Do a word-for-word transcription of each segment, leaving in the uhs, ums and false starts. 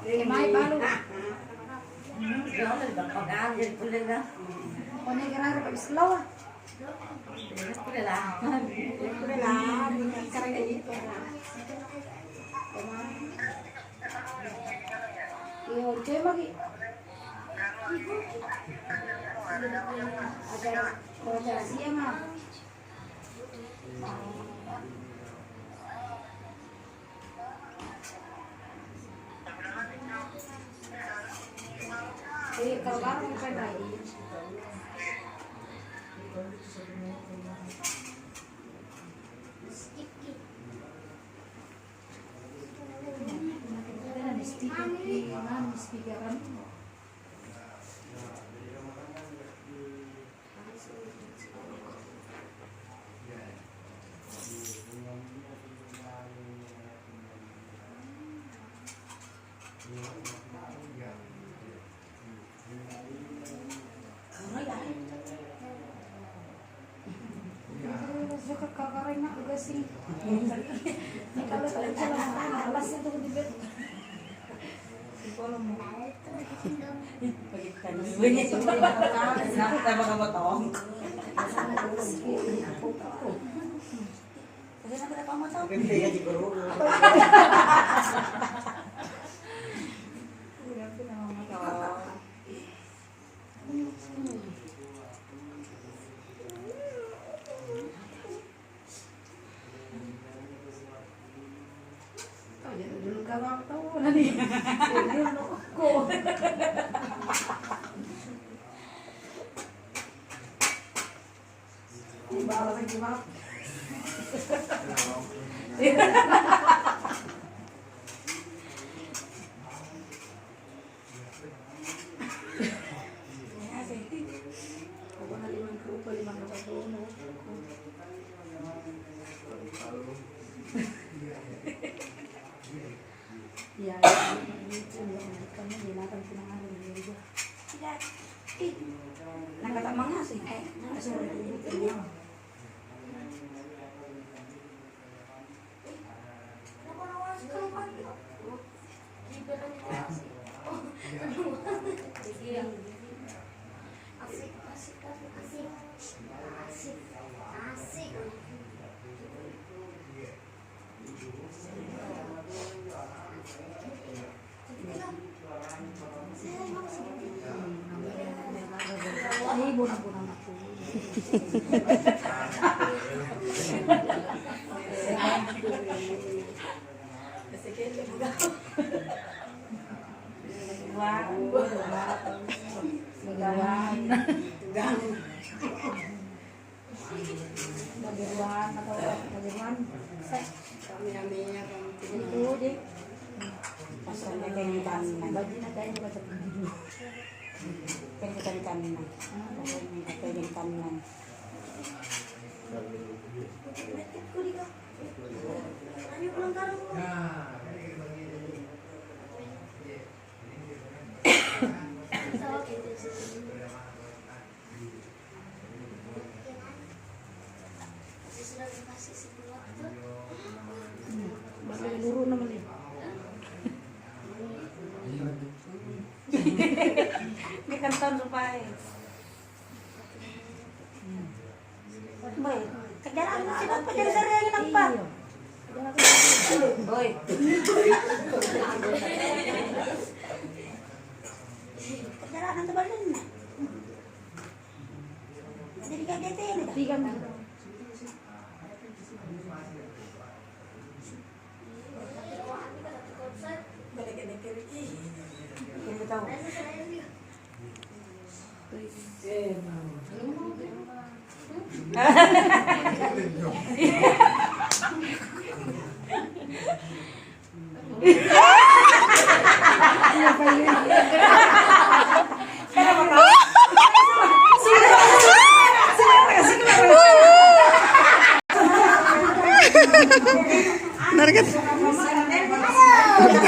Kemae balu. Pone gerare pa slow. Iyo, cemaki. Acara, acara siang, ah. Eh, kalau baru bukan lagi. Speaker, speaker. Iya, iya, iya, iya, iya, iya, iya, iya, iya, iya. Tidak. Ih, nakata mangase. Eh, nakasuruh itu. Bagiruan atau bagiruan. Itu di pasarnya kayak ikan. Bajina kayak ikan. Kayak ikan ikan. Pasarnya kayak ikan. Bale luruna mani. Ini kan tahun supaya. Boy, kejaran si Bapak jadi sering apa? Iya. Boy. Narkat.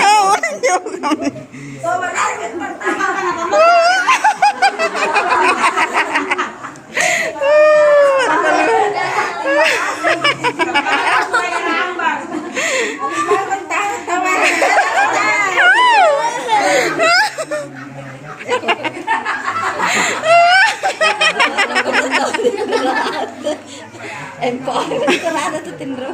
Oh, jauh kami. Empower itu rada tuh tinro.